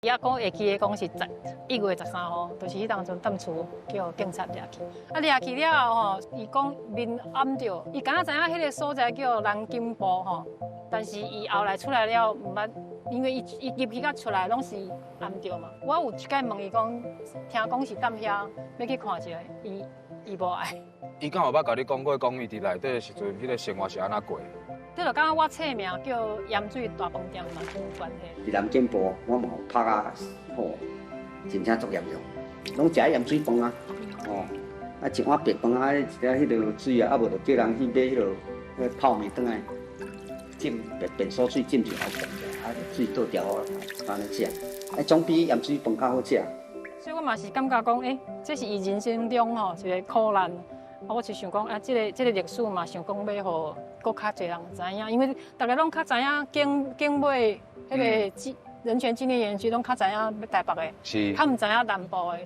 伊也講會記得講是11月13號，就是彼當陣踮厝叫警察掠去。啊掠去了後吼，伊講面掩著，伊敢若知影彼个所在叫南京埔吼，但是伊後來出來了毋捌，因為伊伊入去佮出來攏是掩著嘛。我有一擺問伊講，聽講是踮遐，欲去看一下，伊伊無愛。伊敢有捌共你講過，講伊佇內底的時陣，彼个生活是按怎過？這就感覺我冊名叫鹽水大飯店嘛，有關係。佇南京埔，我嘛有拍啊，吼，真正足嚴重，攏食鹽水飯啊，吼，啊一碗白飯啊，一點彼个水啊，啊無就叫人去買彼个泡麵轉來浸便所水浸一下，啊水倒掉按呢食，啊總比鹽水飯較好食。所以我嘛是感覺講，欸，這是伊人生中吼一个苦難。啊，我就想講，啊，這个歷史嘛，想講欲予閣較濟人知影，因為逐家攏較知影景景尾彼个人權紀念園區，攏較知影台北的，較毋知影南部的。